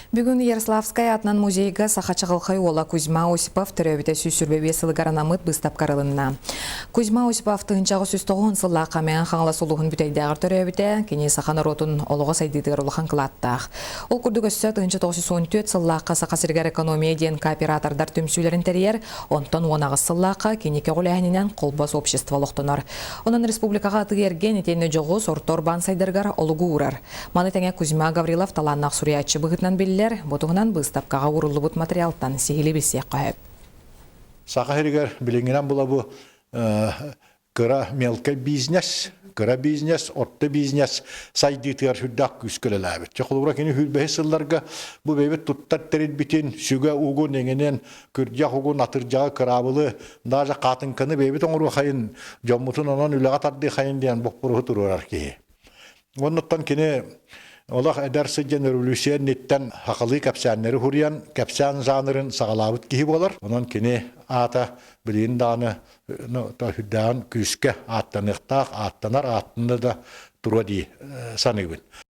Бүгүн Ярославскай аатынан музейга саха чаҕылхай уола Кузьма Осипов төрөөбүтэ 125 сылыгар анаммыт быыстапка арылынна. Кузьма Осипов 1909 сыллаахха Мэҥэ Хаҥалас улууһун Бүтэйдээҕэр төрөөбүтэ, кини саха норуотун олоҕо сайдыытыгар улахан кылааттаах. Ол курдук өссө 1914 сыллаахха Саха сиригэр экономия диэн кооператордар түмсүүлэрин тэрийэр, онтон 18 сыллаахха кини көҕүлээһининэн Холбос общество олохтонор. Онон республикаҕа атыы-эргиэн итиэннэ дьоҕус орто урбаан сайдарыгар олугу уурар. Маны тэҥэ Кузьма Гаврилов талааннаах суруйааччы быһыытынан биллэр, бу туһунан быыстапкаҕа ууруллубут материалтан сиһилии билсиэххэ сөп. Саха сиригэр билиҥҥинэн булабы кыра мелкий бизнес, кыра бизнес, орто бизнес сайдыытыгар сүрдээх күүскэ үлэлээбит. Чэ, холобура кини сүүрбэһис сылларга бу бэйэбит туттар тэрилбитин, сүгэ угун, эҥинэн, күрдьэх угун, атырдьаҕы, кыраабылы, даже хаатыҥканы бэйэбит оҥоруохайын, дьоммутун онон үлэҕэ тардыахайын диэн боппуруоһу туруорар киһи. Оннуттан кини олох эдэр сылдьан революция инниттэн сахалыы кэпсээннэри суруйан, кэпсээн жанрын саҕалаабыт киһи буолар. Онон кини аата билигин даҕаны сүрдээҕин күүскэ ааттаныахтаах, ааттанар, ааттанна да туруо дии саныыбын.